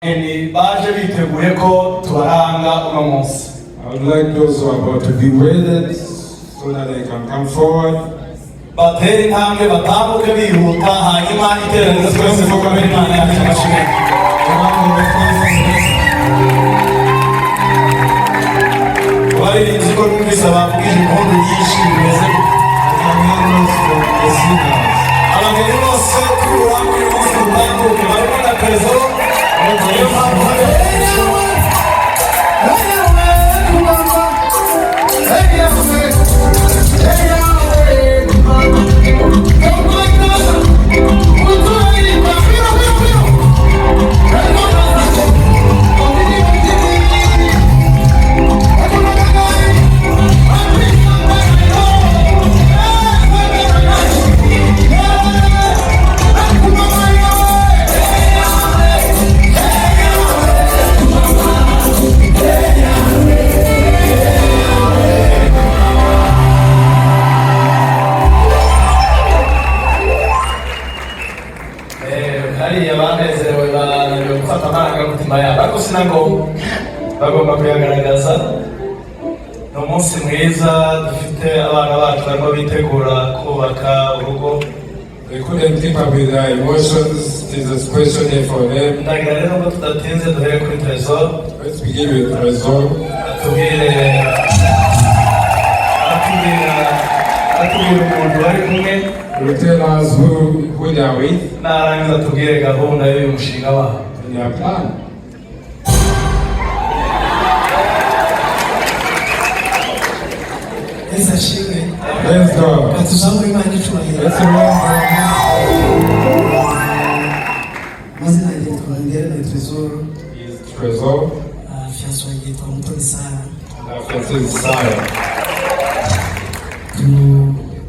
Abageni baje biteguye ko tubaranga uno munsi. I would like those who are about to be wedded so that they can come forward. Batere intambwe, batambuke bihuta, hanyuma iteraniro twese dukomere Imana yacu amashyi menshi. A round of applause. Abaririmbyi ko numvise bavugije impundu nyinshi, bimeze gute? I can hear those from the singers. Abageni bose tuburanga uyu munsi dutambuke, barimo na Trezor, niyo mpamvu hano. Hariya banezerewe, bananiwe gufata amarangamutima yabo, ariko si na ngombwa, bagomba kuyagaragaza. Ni umunsi mwiza dufite abana bacu barimo bitegura kubaka urugo. They couldn't keep up with their emotions. It is a special day for them. Ndagira rero ngo tudatinze duhere kuri Trezor. Let's begin with Trezor. Atubwire, aratubwira umuntu bari kumwe. He will tell us who they are with narangiza atubwire gahunda y'uyu mushinga wabo. And their plan. Yesu ashimwe. Let's go. Reka tuzamure Imana icubahiro. Let's raise the Amazina yanjye yitwa Nderane Trezor. Is Trezor Fiancé wanjye yitwa Mutoni Sara. And our fiancée is Sarah.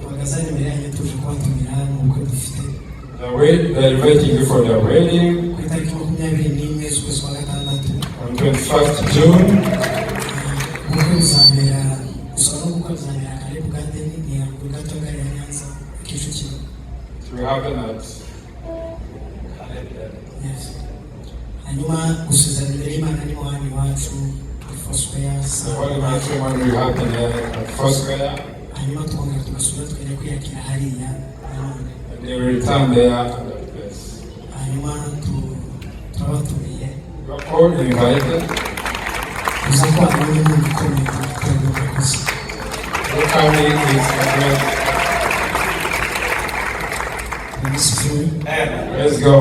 Duhagaze hano imbere yanyu tuje kubatumira mu bukwe dufite. They're inviting you for their wedding ku itariki 21 z'ukwezi kwa gatandatu. On 21st June. Ubukwe buzabera, gusa n'ubukwe buzabera Karibu Garden, ni haruguru gato ya gare ya Nyanza, Kicukiro. It will happen at Yes. Hanyuma gusezerana imbere y'Imana ni hano iwacu kuri Foursquare. The holy matrimony will happen here at Foursquare. Hanyuma tukongera tugasubira tukajya kwiyakira hariya nanone. And they will return there at that place. Hanyuma turabatumiye. You are all invited. Kuza kwanyu n'inkunga ikomeye ku murakoze. Your coming is a great. Minisitiri. Let's go.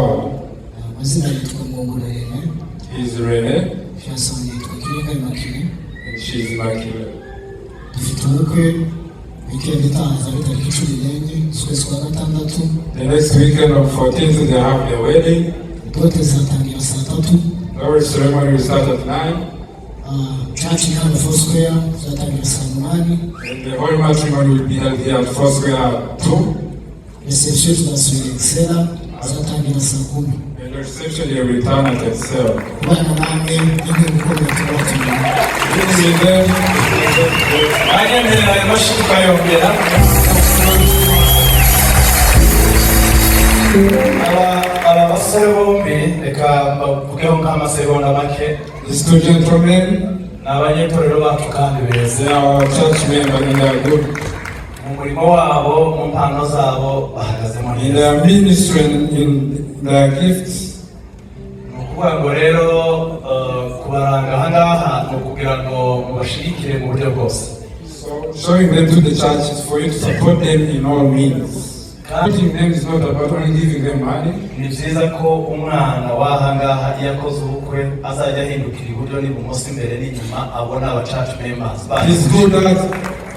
Amazina yitwa Mwungura Rene. He's Rene Fiancé wanjye yitwa Kirenga Immaculée. And she's Immaculate. Dufite ubukwe weekend itaha, ari tariki 14 z'ukwezi kwa gatandatu. The next weekend on 14th, they have their wedding. Dot izatangira saa 3. The ceremony will start at 9. Church ni hano Foursquare, izatangira saa 8. And the holy matrimony will be held here at Foursquare at 2. Reception tuzasubira Excella, izatangira saa 10. And the reception, they will return at Excel. Kubana namwe n'inkunga ikomeye, turabatumiye. Being with them is a great. Banyemerera ayo mashyi tukayongera. Aba basore bombi reka bavugeho nk'amasegonda make. These two gentlemen, ni abanyetorero bacu kandi beza. They are our church members and they are good. Mu murimo wabo, mu mpano zabo bahagazemo In neza. Their ministry and in their gifts. Ni ukuvuga ngo rero kubaranga aha ngaha ni ukugira ngo mubashigikire mu buryo bwose. So showing them to the church is for you to support them in all means. Supporting them is not about only giving them money. Ni byiza ko umwana w'aha ngaha iyo akoze ubukwe azajya ahindukira iburyo n'ibumoso, imbere n'inyuma, abona aba church members. It is good that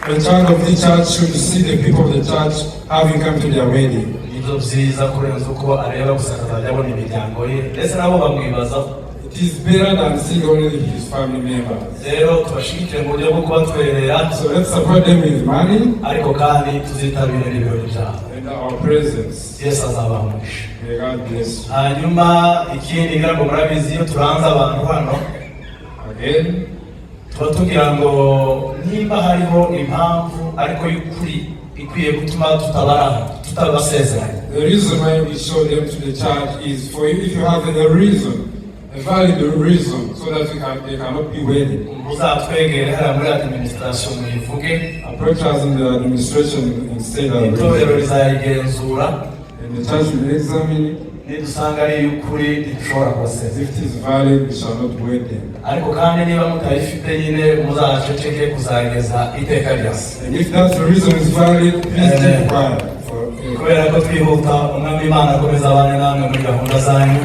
a child of the church should see the people of the church having come to their wedding. Nibyo byiza kurenza uko areba gusa akazajya abona imiryango ye, ndetse nabo bamwibazaho. It is better than seeing only his family members. Rero tubashigikire mu buryo bwo kubatwerera. So let's support them with money ariko kandi tuzitabire n'ibirori byabo and our presence. Yesu azabaha umugisha. May God bless you. Hanyuma ikindi ngira ngo murabizi, iyo turanze abantu hano Again, tuba tugira ngo nimba hariho impamvu ariko y'ukuri ikwiye gutuma tutabara tutabasezeranya. The reason why we show them to the church is for you, if you have a reason, A valid reason so that they cannot be wedded. Muzatwegere hariya muri administration muyivuge. Approach us in the administration and say that Itorero reason. Rizayigenzura. And the church will examine it. Nidusanga ari iy'ukuri ntidushobora kubasezera. If it is valid, we shall not wed them. Ariko kandi niba mutayifite nyine muzaceceke kuzageza iteka ryose. And if that reason is valid, please keep quiet for Kubera ko twihuta, Umwami Imana akomeza abane namwe muri gahunda zanyu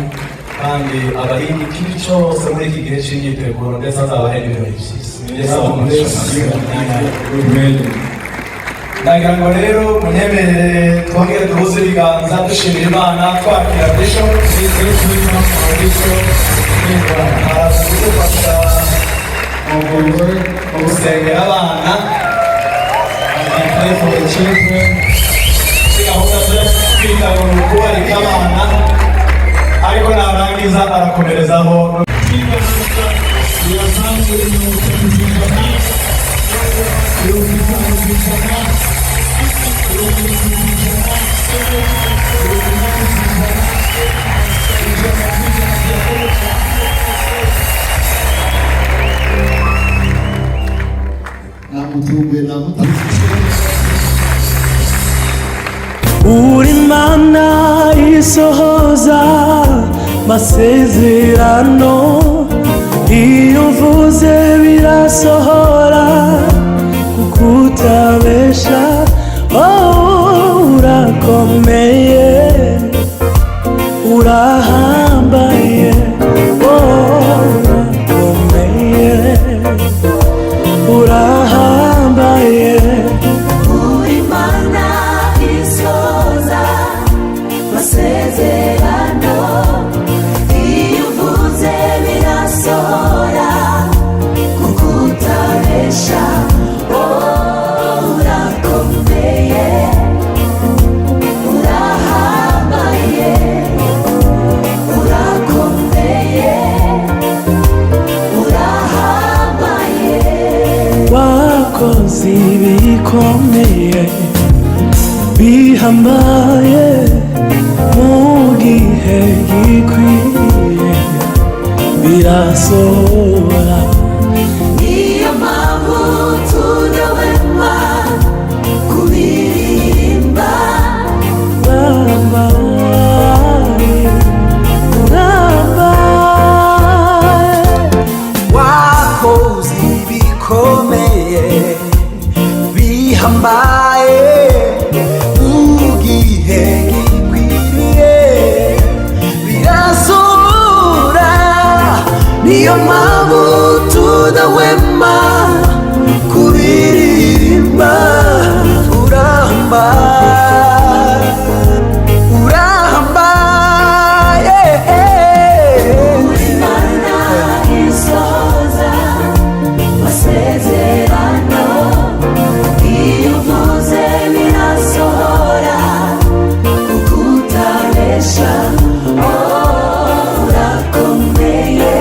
kandi abarinde ikibi cyose muri iki gihe cy'imyiteguro ndetse azabahe n'ibirori byiza. May Yesu God bless you and give you a good wedding. Ndagira ngo rero munyemerere twongere duhuze ibiganza dushimira Imana twakira Bishop. Please, let's welcome our bishop. Araza kudufasha mu gusengera abana. And pray for the children. Muri gahunda zo kwita ngo kubarika abana ariko narangiza arakomerezaho. 3 mirongo itatu ku ijana, 50%, 70%, 80%, 100% byakoreshwa. Namutunguye, namutunguye. Uri Imana isohoza masezerano, iyo uvuze birasohora kuko utabesha. Oh, urakomeye, urahambaye. Oh, urakomeye, urahambaye. Uri Imana isoza masezerano, iyo uvuze birasohora kuko utabesha. Oh, urakomeye, urahambaye, urakomeye, urahambaye. Wakoze ibikomeye bihambaye mu gihe gikwiye birasohora. Niyo mpamvu tudahwema kubiririmba. Urambaye, urambaye. Wakoze ibikomeye bihambaye mu gihe gikwiriye birasohora. Niyo mpamvu tudahwema kuririmba. Urambaye, urambaye. Imana isoza masezerano, iyo uvuze birasohora kuko utabesha. Oh, urakomeye.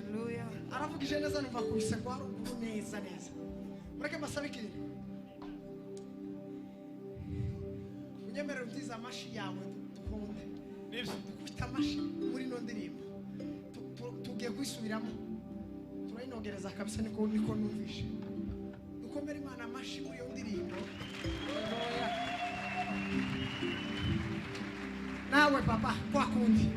Haleluya. Aravugije neza, numva akubise kwa ruguru neza neza. Mureke mbasabe ikintu. Unyemerere utize amashi yawe, dukunde dukubite amashi muri ino ndirimbo. Tugiye kwisubiramo, turayinogereza kabisa. Niko numvishe. Dukomere Imana amashi muri iyo ndirimbo. Nawe papa, kwa kundi.